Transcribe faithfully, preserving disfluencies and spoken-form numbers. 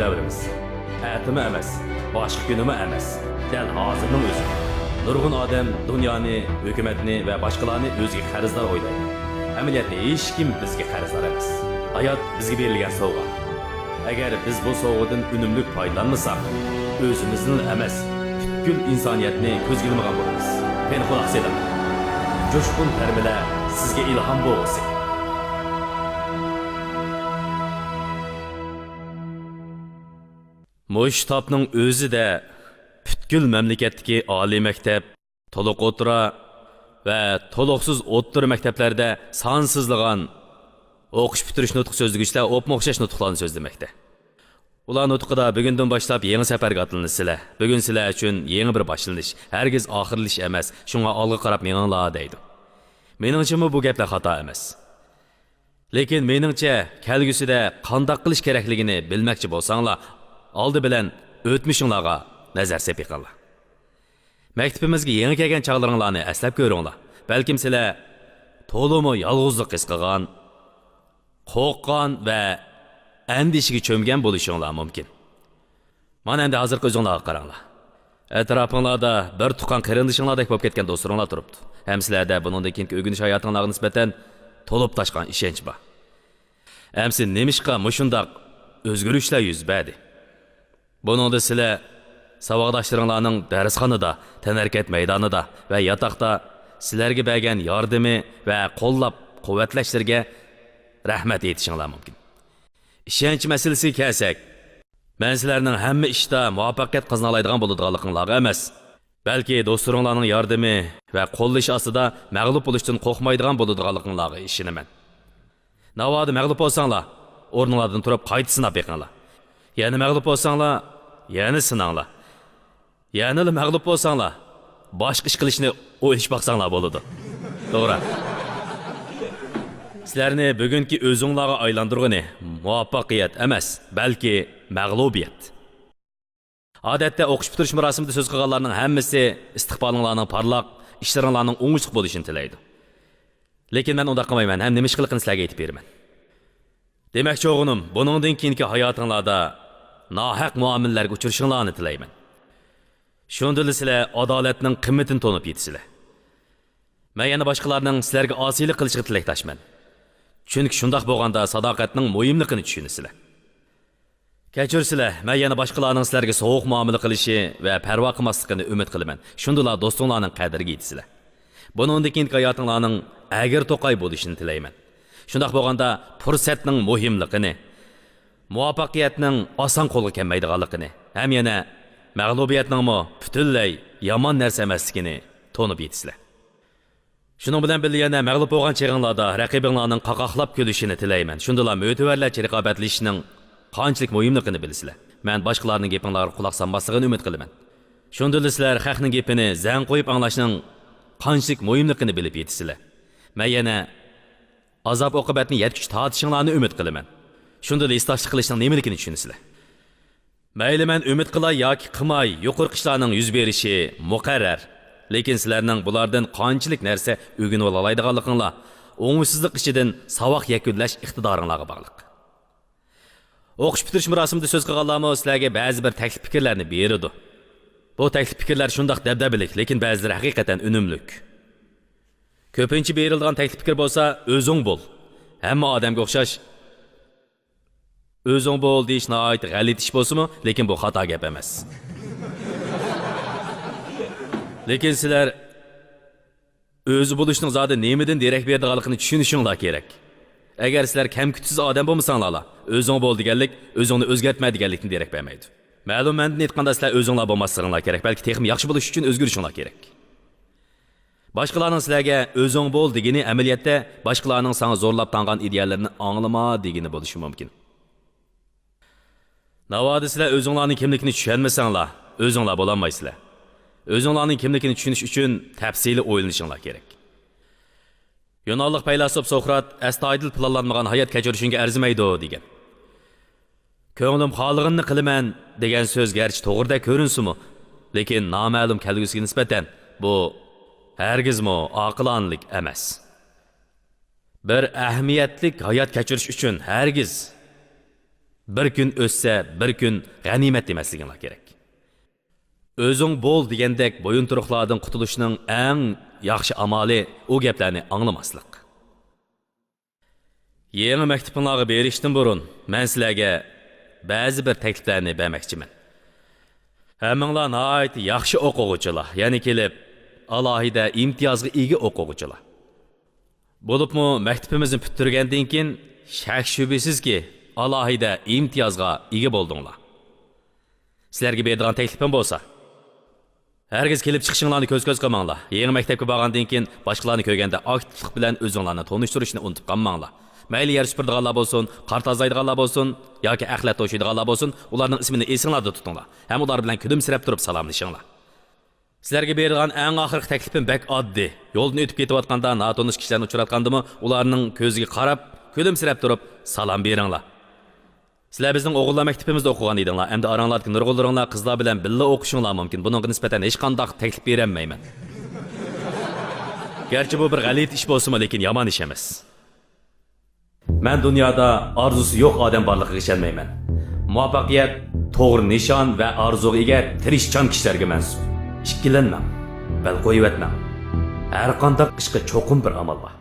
دەۋرىمىز. ئەتىمۇ ئەمەس، باشقا كۈنىمۇ ئەمەس، دەل ھازىرنىڭ ئۆزى. نۇرغۇن ئادەم دۇنيانى، ھۆكۈمەتنى ۋە باشقىلارنى ئۆزىگە قەرزدار ئويلايدۇ. ئەمەلىيەتتە ھېچكىم بىزگە قەرزدار ئەمەس. ھايات بىزگە بېرىلگەن سوۋغا. ئەگەر بىز بۇ سوۋغىدىن ئۈنۈملۈك پايدىلانمىساق، ئۆزىمىزنىلا ئەمەس، پۈتكۈل ئىنسانىيەتنى كۆزگە ئىلمىغان بولىمىز. قېنى قۇلاق سېلىڭ. جۇشقۇن تەرمىلەر سىزگە ئىلھام بولغۇسى. مۇشۇ تاپنىڭ ئۆزىدە پۈتكۈل مەملىكەتتىكى ئالىي مەكتەپ، تولۇق ئوتتۇرا ۋە تولۇقسىز ئوتتۇرا مەكتەپلەردە سانسىزلىغان ئوقۇش پۈتتۈرۈش نۇتقى سۆزلىگۈچىلەر ئوپمۇ ئوخشاش نۇتۇقلارنى سۆزلىمەكتە. ئۇلار نۇتقىدا بۈگۈندىن باشلاپ يېڭى سەپەرگە ئاتلىنىسىلەر. بۈگۈن سىلەر ئۈچۈن يېڭى بىر باشلىنىش، ھەرگىز ئاخىرلىشىش ئەمەس، شۇڭا ئالغا قاراپ مېڭىڭلار دەيدۇ. مېنىڭچىمۇ بۇ گەپلەر خاتا ئەمەس. لېكىن مېنىڭچە، كەلگۈسىدە قانداق قىلىش كېرەكلىكىنى بىلمەكچى بولساڭلار، ئالدى بىلەن ئۆتمۈشۈڭلارغا نەزەر سېلىپ بېقىڭلار. مەكتىپىمىزگە يېڭى كەلگەن چاغلىرىڭلارنى ئەسلەپ كۆرۈڭلار. بەلكىم سىلەر تولىمۇ يالغۇزلۇق ھېس قىلغان، قورققان ۋە ئەندىشىگە چۆمگەن بولۇشۇڭلار مۇمكىن. مانا ئەمدى ھازىرقى ئۆزۈڭلارغا قاراڭلار. ئەتراپىڭلاردا بىر تۇغقان قېرىندىشىڭلاردەك بولۇپ كەتكەن دوستلىرىڭلار تۇرۇپتۇ. ھەم سىلەردە بۇنىڭدىن كېيىنكى ئۆگىنىش ھاياتىڭلارغا نىسبەتەن تولۇپ تاشقان ئىشەنچ بار. ئەمسە نېمىشقا مۇشۇنداق ئۆزگىرىشلەر يۈز بەردى؟ بۇنىڭدا سىلەر ساۋاقداشلىرىڭلارنىڭ دەرسخانىدا، تەنھەرىكەت مەيدانىدا ۋە ياتاقتا سىلەرگە بەرگەن ياردىمى ۋە قوللاپ قۇۋۋەتلەشلىرىگە رەھمەت ئېيتىشىڭلار مۇمكىن. ئىشەنچ مەسىلىسىگە كەلسەك، مەن سىلەرنىڭ ھەممە ئىشتا مۇۋەپپەقىيەت قازىنالايدىغان بولىدىغانلىقىڭلارغا ئەمەس، بەلكى دوستلىرىڭلارنىڭ ياردىمى ۋە قوللىشى ئاستىدا مەغلۇپ بولۇشتىن قورقمايدىغان بولىدىغانلىقىڭلارغا ئىشىنىمەن. ناۋادا مەغلۇپ بولساڭلار، ئورنۇڭلاردىن تۇرۇپ قايتا سىناپ بېقىڭلار. يەنە مەغلۇپ بولساڭلار، يەنە سىناڭلار. يەنىلا مەغلۇپ بولساڭلار، باشقا ئىش قىلىشنى ئويلىشىپ باقساڭلار بولىدۇ. توغرا. سىلەرنى بۈگۈنكى ئۆزۈڭلارغا ئايلاندۇرغىنى مۇۋەپپەقىيەت ئەمەس، بەلكى مەغلۇبىيەت. ئادەتتە ئوقۇش پۈتتۈرۈش مۇراسىمىدا سۆز قىلغانلارنىڭ ھەممىسى ئىستىقبالىڭلارنىڭ پارلاق، ئىشلىرىڭلارنىڭ ئوڭۇشلۇق بولۇشىنى تىلەيدۇ. لېكىن مەن ئۇنداق قىلمايمەن ھەم نېمە ئىش قىلىقىنى سىلەرگە ئېيتىپ بېرىمەن. دېمەكچى بولغىنىم، بۇنىڭدىن كېيىنكى ھاياتىڭلاردا ناھەق مۇئامىلىلەرگە ئۇچرىشىڭلارنى تىلەيمەن. شۇندىلا سىلەر ئادالەتنىڭ قىممىتىنى تونۇپ يېتىسىلەر. مەن يەنە باشقىلارنىڭ سىلەرگە ئاسىيلىق قىلىشىغا تىلەكداشمەن. چۈنكى شۇنداق بولغاندا ساداقەتنىڭ مۇھىملىقىنى چۈشىنىسىلەر. كەچۈرسىلەر، مەن يەنە باشقىلارنىڭ سىلەرگە سوغۇق مۇئامىلە قىلىشى ۋە پەرۋا قىلماسلىقىنى ئۈمىد قىلىمەن. شۇندىلا دوستۇڭلارنىڭ قەدرىگە يېتىسىلەر. بۇنىڭدىن كېيىنكى ھاياتىڭلارنىڭ ئەگرى توقاي بولۇشىنى تىلەيمەن. شۇنداق بولغاندا پۇرسەتنىڭ مۇھىملىقىنى، مۇۋەپپەقىيەتنىڭ ئاسان قولغا كەلمەيدىغانلىقىنى ھەم يەنە مەغلۇبىيەتنىڭمۇ پۈتۈنلەي يامان نەرسە ئەمەسلىكىنى تونۇپ يېتىسىلەر. شۇنىڭ بىلەن بىللە يەنە مەغلۇپ بولغان چېغىڭلاردا رەقىبىڭلارنىڭ قاقاقلاپ كۈلۈشىنى تىلەيمەن. شۇندىلا مۆتىۋەرلەرچە رىقابەتلىشىشنىڭ قانچىلىك مۇھىملىقىنى بىلىسىلەر. مەن باشقىلارنىڭ گېپىڭلارغا قۇلاق سالماسلىقىنى ئۈمىد قىلىمەن. شۇندىلا سىلەر خەقنىڭ گېپىنى زەڭ قويۇپ ئاڭلاشنىڭ قانچىلىك مۇھىملىقىنى بىلىپ يېتىسىلەر. مەن يەنە ئازاب-ئوقۇبەتنى يەتكۈچە تارتىشىڭلارنى ئۈمىد قىلىمەن. شۇندىلا ھېسداشلىق قىلىشنىڭ نېمىلىكىنى چۈشىنىسىلەر. مەيلى مەن ئۈمىد قىلاي ياكى قىلماي، يۇقىرىقى ئىشلارنىڭ يۈز بېرىشى مۇقەررەر. لېكىن سىلەرنىڭ بۇلاردىن قانچىلىك نەرسە ئۆگىنىۋالالايدىغانلىقىڭلار، ئوڭۇشسىزلىق ئىچىدىن ساۋاق يەكۈنلەش ئىقتىدارىڭلارغا باغلىق. ئوقۇش پۈتتۈرۈش مۇراسىمىدا سۆز قىلغانلارمۇ سىلەرگە بەزى بىر تەكلىپ پىكىرلەرنى بېرىدۇ. بۇ تەكلىپ پىكىرلەر شۇنداق دەبدەبىلىك، لېكىن بەزىلىرى ھەقىقەتەن ئۈنۈملۈك. كۆپىنچە بېرىلىدىغان تەكلىپ پىكىر بولسا، «ئۆزۈڭ بول. ھەممە ئادەمگە ئوخشاش ئۆزۈڭ بول» دېيىش ناھايىتى غەلىتە ئىش بولسىمۇ، لېكىن بۇ خاتا گەپ ئەمەس. لېكىن سىلەر ئۆزى بولۇشنىڭ زادى نېمىدىن دېرەك بېرىدىغانلىقىنى چۈشىنىشىڭلار كېرەك. ئەگەر سىلەر كەمكۈتۈشسىز ئادەم بولمىساڭلارلا، «ئۆزۈڭ بول» دېگەنلىك «ئۆزۈڭنى ئۆزگەرتمە» دېگەنلىكتىن دېرەك بەرمەيدۇ. مەلۇم مەنىدىن ئېيتقاندا، سىلەر ئۆزۈڭلار بولماسلىقىڭلار كېرەك، بەلكى تېخىمۇ ياخشى بولۇش ئۈچۈن ئۆزگىرىشىڭلار كېرەك. باشقىلارنىڭ سىلەرگە «ئۆزۈڭ بول» دېگىنى ئەمەلىيەتتە باشقىلارنىڭ ساڭا زورلاپ تاڭغان ئىدىيەلىرىنى ئاڭلىما دېگىنى بولۇشى مۇمكىن. ناۋادا سىلەر ئۆزۈڭلارنىڭ كىملىكىنى چۈشەنمىسەڭلار، ئۆزۈڭلار بولالمايسىلەر. ئۆزۈڭلارنىڭ كىملىكىنى چۈشىنىش ئۈچۈن تەپسىلىي ئويلىنىشىڭلار كېرەك. يۇنانلىق پەيلاسوپ سوقرات «ئەستايىدىل پىلانلانمىغان ھايات كەچۈرۈشۈڭگە ئەرزىمەيدۇ» دېگەن. «كۆڭلۈم خالىغىنىنى قىلىمەن» دېگەن سۆز گەرچە توغرىدەك كۆرۈنسىمۇ، لېكىن نامەلۇم كەلگۈسىگە نىسبەتەن بۇ ھەرگىزمۇ ئاقىلانىلىك ئەمەس. بىر ئەھمىيەتلىك ھايات كەچۈرۈش ئۈچۈن ھەرگىز بىر كۈن ئۆتسە، بىر كۈن غەنىيمەت دېمەسلىكىڭلار كېرەك. ئۆزۈڭ بول دېگەندەك بويۇنتۇرۇقلاردىن قۇتۇلۇشنىڭ ئەڭ ياخشى ئامالى ئۇ گەپلەرنى ئاڭلىماسلىق. يېڭى مەكتىپىڭلارغا بېرىشتىن بۇرۇن، مەن سىلەرگە بەزى بىر تەكلىپلەرنى بەرمەكچىمەن. ھەممىڭلار ناھايىتى ياخشى ئوقۇغۇچىلار، يەنە كېلىپ، ئالاھىدە ئىمتىيازغا ئىگە ئوقۇغۇچىلار. بولۇپمۇ مەكتىپىمىزنى پۈتتۈرگەندىن كېيىن، شەك-شۈبھىسىزكى، ئالاھىدە ئىمتىيازغا ئىگە بولدۇڭلار. سىلەرگە بېرىدىغان تەكلىپىم بولسا، ھەرگىز كېلىپ چىقىشىڭلارنى كۆز-كۆز قىلماڭلار. يېڭى مەكتەپكە بارغاندىن كېيىن، باشقىلارنى كۆرگەندە ئاكتىپلىق بىلەن ئۆزۈڭلارنى تونۇشتۇرۇشنى ئۇنتۇپ قالماڭلار. مەيلى يەر سۈپۈرىدىغانلار بولسۇن، قار تازىلايدىغانلار بولسۇن ياكى ئەخلەت توشۇيدىغانلار بولسۇن، ئۇلارنىڭ ئىسمىنى ئېسىڭلاردا تۇتۇڭلار ھەم ئۇلار بىلەن كۈلۈمسىرەپ تۇرۇپ سالاملىشىڭلار. سىلەرگە بېرىدىغان ئەڭ ئاخىرقى تەكلىپىم بەك ئاددىي. يولدىن ئۆتۈپ كېتىۋاتقاندا ناتونۇش كىشىلەرنى ئۇچراتقاندىمۇ، ئۇلارنىڭ كۆزىگە قاراپ، كۈلۈمسىرەپ تۇرۇپ سالام بېرىڭلار. سىلەر بىزنىڭ ئوغۇللار مەكتىپىمىزدە ئوقۇغان ئىدىڭلار، ئەمدى ئاراڭلاردىكى نۇرغۇنلىرىڭلار قىزلار بىلەن بىللە ئوقۇشۇڭلار مۇمكىن. بۇنىڭغا نىسبەتەن ھېچقانداق تەكلىپ بېرەلمەيمەن. گەرچە بۇ بىر غەلىتە ئىش بولسىمۇ، لېكىن يامان ئىش ئەمەس. مەن دۇنيادا ئارزۇسى يوق ئادەم بارلىقىغا ئىشەنمەيمەن. مۇۋەپپەقىيەت توغرا نىشان ۋە ئارزۇغا ئىگە تىرىشچان كىشىلەرگە مەنسۇپ. ئىككىلەنمەڭ، بەل قويۇۋەتمەڭ. ھەرقانداق ئىشقا چوقۇم بىر ئامال بار.